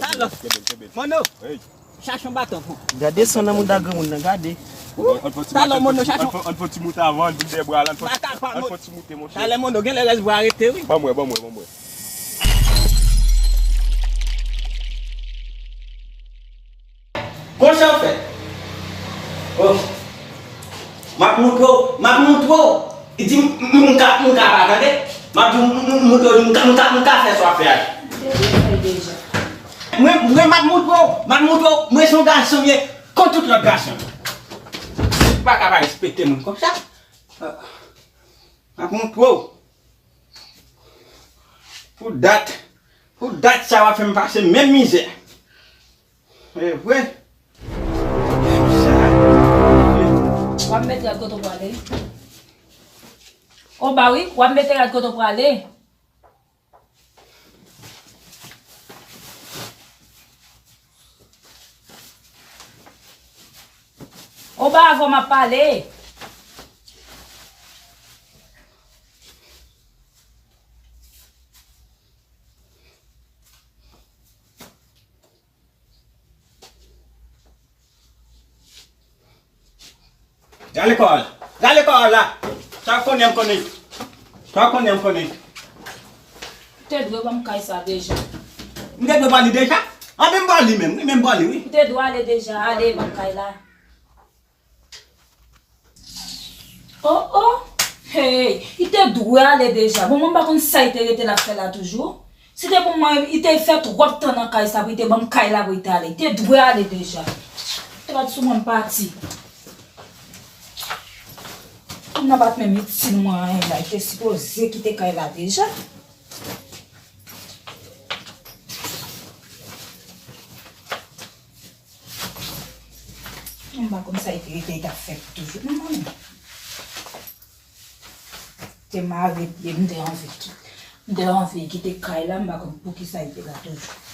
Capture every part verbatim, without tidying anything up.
Talò. Mono. Chache yon baton pou. Gade san nan mouda granmoun nan, gade. Talò, Mono, chache yon. Ann fè ti moute avan, ann vin dèyè bra la, ann fè ti moute, monchè. Talè, Mono, genlè rès bra rete, wi. Ban mwen, ban mwen, ban mwen. Konsa w fè. Oh. M ap montre w, m ap montre w. Li di m, m, m ka, m ka pa tande. M ap di w, m, m, m montre w, m ka, m ka, m ka fè sa w ap fè a. M te dwe fè l deja. Mwen, mwen, m ap montre w, m ap montre w, mwen se yon gason m ye, kon tout lòt gason. Ou pa ka pa respekte moun konsa. M ap montre w. Pou dat, pou dat sa w ap fè m pase menm mizè. E vre. W ap mete rad kote w prale. O ba wi, w ap mete rad kote w prale. O ba avan m ap pale. Rale kò w la. Rale kò w la. Sa w konnen m konnen. Sa w konnen m konnen. Ou te dwe ban m kay sa deja. M te dwe ban li deja? Anben m ban li menm. Wi, menm ban li, wi. Ou te dwe ale deja. Ale ban m kay la. Oh, oh! Hey! Li te dwe ale deja. Bon, mwen m pa konn sa li te rete la fè la toujou. Si te pou mwen, li te fè twòp tan nan kay sa pou li te ban m kay la pou li te ale. Li te dwe ale deja. Li te bat sou mwen m pati. Moun nan pa t menm itil mwen anyen la. Li te sipoze kite kay la deja. M pa konn sa li te rete, li t ap fè toujou. M konnen. Te mare pye m, m te anvi kite, m te anvi kite kay la, m pa konn poukisa li te la toujou.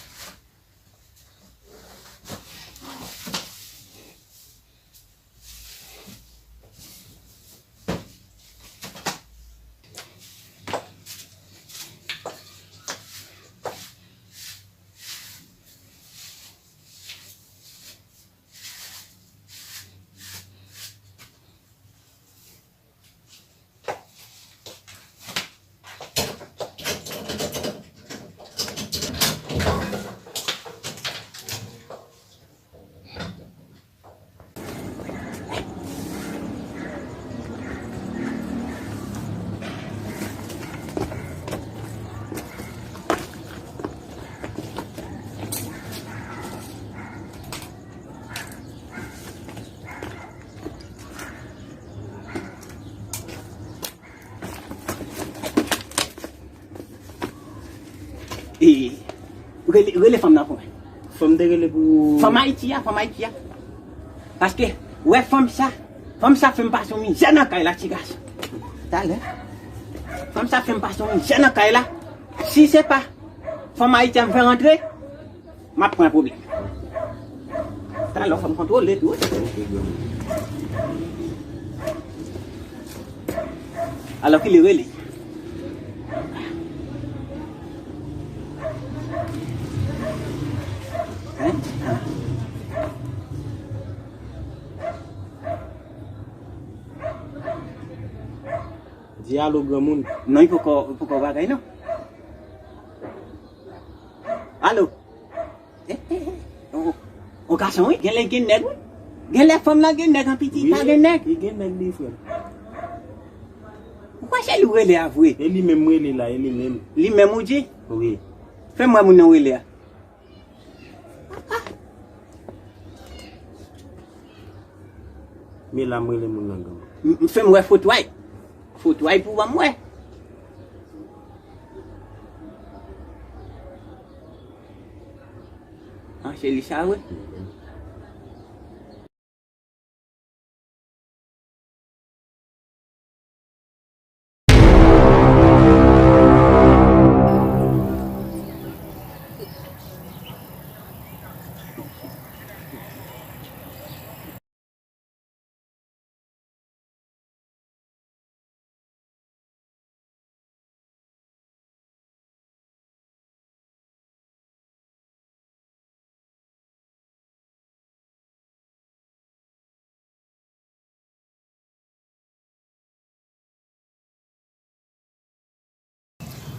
E, rele, rele fanm nan pou mwen. Fanm te rele pou. Fanm Ayiti a, fanm Ayiti a. Paske, wè fanm sa, fanm sa fè m pase yon mizè nan kay la, ti gason. Talè. Fanm sa fè m pase yon mizè nan kay la. Si se pa fanm Ayiti a m fè rantre, m ap pran pwoblèm. Talè fò m kontwole tou, wi. Alò ki li rele? Hein? Ah. Di alo, granmoun. Non, li poko, poko bagay, non. Alo. Eh, eh, eh. On, on gason, wi. Genlè gen nèg, wi. Genlè fanm nan gen nèg, an piti, wi, pa gen nèg. Li gen nèg li, frè m. Ou kwè se li w rele a vre? E li menm m rele la, e li menm. Li menm ou di? Wi. Fè m wè moun nan w rele a. Men la m rele moun nan gang. M, m fè m wè foto a. Foto a pou ban m wè. An, se li sa, wi.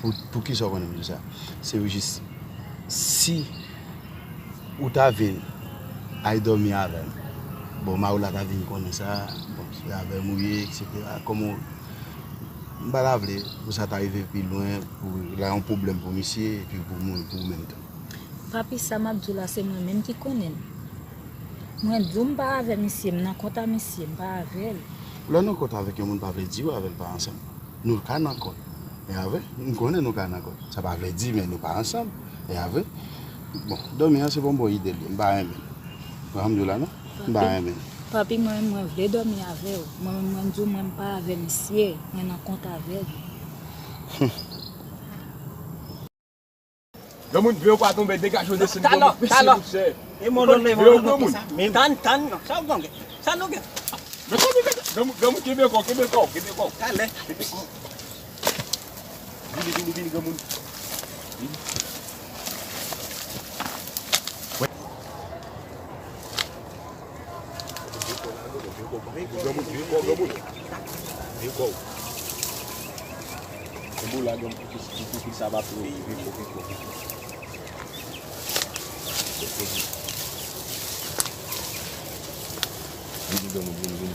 Pou, poukisa w konnen m di w sa? Se jis, si ou ta vin al dòmi avè m, bon, mari w la ta vin konnen sa, bon, se avè m ou ye, etsetera. Kòman w, m pa ta vle pou sa ta rive pi lwen, pou la yon pwoblèm pou misye, epi pou mwen, pou ou menm tou. Papi, sa m ap di w la, se mwen menm ki konnen l. Mwen di w m pa avè misye, m nan kont a misye, m pa avè l. Lè w nan kont avèk yon moun pa vle di w avè l pa ansanm. Nou ka nan kont. E avè, m konnen nou ka nan kont. Sa pa vle di, men nou pa ansanm. E avè. Bon, dòmi an se pa yon bon ide l ye. M pa renmen l. Ou konprann m di w la, non? M pa renmen l. Papi, mwen, mwen vle dòmi avè w. Mwen, mwen di w, mwen, m pa avè misye. Mwen nan kont avè l. Granmoun, vle w pa tonbe, degaje w, desann, talò, granmoun, mesye, talò. Monchè. E mon non, e mon non, sa menm. Tann, tann, non, sa w gen? Sa nou gen? Granmoun, granmoun, kenbe kò w, kenbe kò w, kenbe kò w. Talè. Kenbe kò w. Vini, vini, vini, granmoun. Vini. Granmoun, vye kò, granmoun. Vye kò. Konbo la, granmoun, pou, pou, pou, pou sa va pou vye kò, vye kò, vye kò. Vini, granmoun, vini, vini.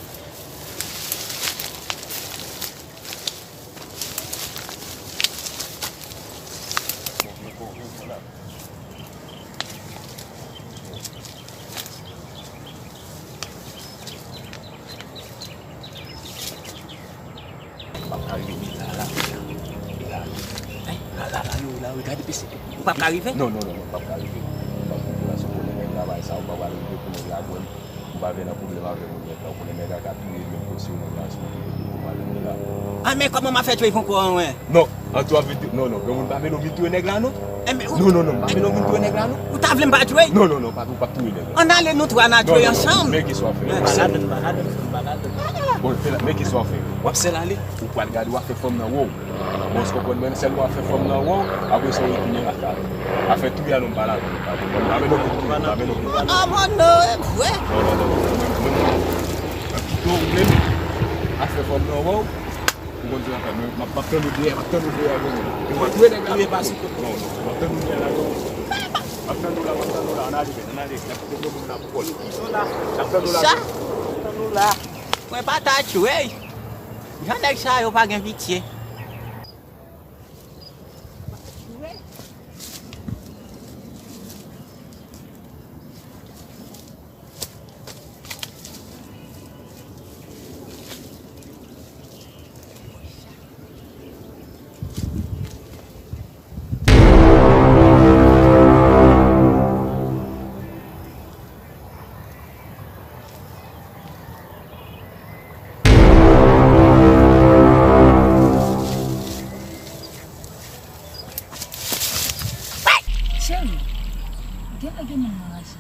M p ap ka rive, wi, la, la, la, la, la, la, yo, la, wi, gade pise. Ou p ap ka rive? Non, non, non, non, m p ap ka rive. M p ap rive la, se konnen nèg la bay sa, ou pa pral rive pou nèg la jwenn. Ou pa vle nan pwoblèm avè moun nèg la, ou konnen nèg la ka touye menm pou si ou nan relasyon ki pou mal la. Ah, men kòman m ap fè touye pran kò an, wè? Non, an tou ap vin tou, non, non, granmoun pa vle nou vin touye nèg la, non. Non, non, non, m pa vle nou vin touye nèg la, non. Ou ta vle m pa touye? Non, non, non, pa, ou p ap touye nèg la. Ann ale nou twa n al touye ansanm. Men ki sa w ap fè? M pa ladan, m pa ladan, m pa ladan. Bon, men ki sa w ap fè? W ap sèl ale, ou pral gade, w ap fè fanm nan wè w. Bon, èske w konprann mwen, sèlman afè fanm nan wè w, apre sa w retounen lakay ou. Afè touye a non, m pa ladan, m pa ladan. M pa vle nou vin touye, m pa vle nou vin touye. Ah, mano, e vre? Non, non, non, non, mwen, mwen, mwen, mwen, kite w menm, afè fanm nan wè w, ou konn sa w ap fè, men m ap, m ap tann ou dèyè, m ap tann ou dèyè, granmoun. E w ap touye nèg la, non, non, m ap tann ou dèyè la, granmoun. M ap tann ou la, m ap tann ou la, ann ale, ann ale, n ap kite granmoun la pou kò l. N ap tann ou la, granmoun. Sa? Tann ou la. Mwen pa ta tchwey. Jan nèg sa yo pa gen pitye. Cheri, genlè gen moun nan raje.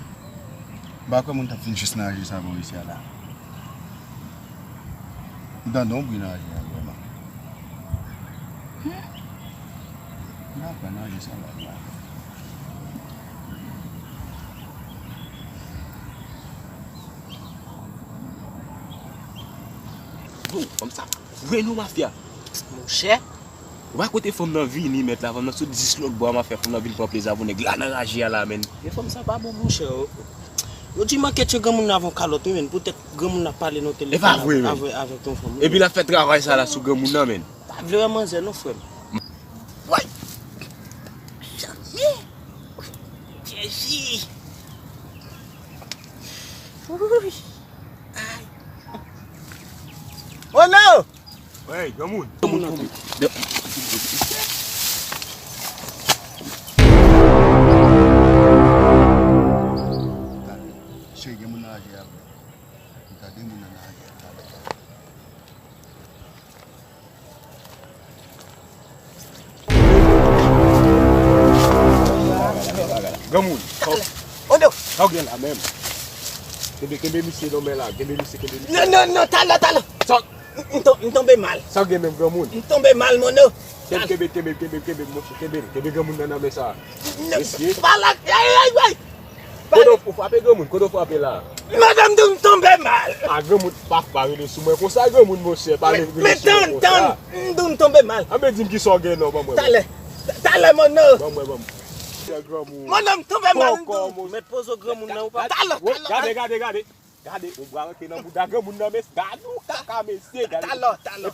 M pa kwè moun t ap fin jis nan raje sa bò isi a la. M tande yon bri nan raje a vrèman. Hmm. N ap pran nan je sa la, la. Bon, fanm sa vre non, mafya. Monchè. Ou pa kote fanm nan vini, mèt la, fanm nan sot jis lòt bò a, mafya, fanm nan vin pran plezi avè nèg la nan raje a la, menn. Men fanm sa pa bon, monchè. Yo di manke tchè granmoun nan avè yon kalòt, wi, menn. Poutèt granmoun nan pale nan telefòn avè, avè, avèk yon fanm, wi. Epi l ap fè travay sa la sou granmoun nan, menn. Pa vle wè manzè non, frè m. Woy! Jezi! Jezi! Woy! Ay! Oh non! Hey, granmoun! Granmoun tonbe. Cheri, gen moun nan raje a vre. Gade moun nan raje a. Granmoun, sa w, sa w gen la menm? Kenbe, kenbe misye nan men la, kenbe misye, kenbe misye. Non, non, non, talè, talè. Sa, m, m ton-, m tonbe mal. Sa w gen menm, granmoun? M tonbe mal, mono. Kenbe, kenbe, kenbe, kenbe, kenbe, monchè, kenbe, kenbe granmoun nan nan men sa. Non, mesye. Pa la, ay, ay, ay. Kote w frape granmoun? Kote w frape la? Madanm di w m tonbe mal. A granmoun, pa, pa rele sou mwen konsa, granmoun, monchè, pa rele sou mwen konsa. Men, men tann, tann, m di w m tonbe mal. Anben di m kisa w gen non, ban mwen. Talè, talè, mono. Ban mwen, ban mwen. Monchè, granmoun. Mono, m tonbe mal, m di w. Mèt poze w granmoun nan ou pa. Talè, talè. Gade, gade, gade. Gade, ou bra rantre nan bouda granmoun nan, mesye. Gade ou kaka, mesye. Gade. Talè, talè.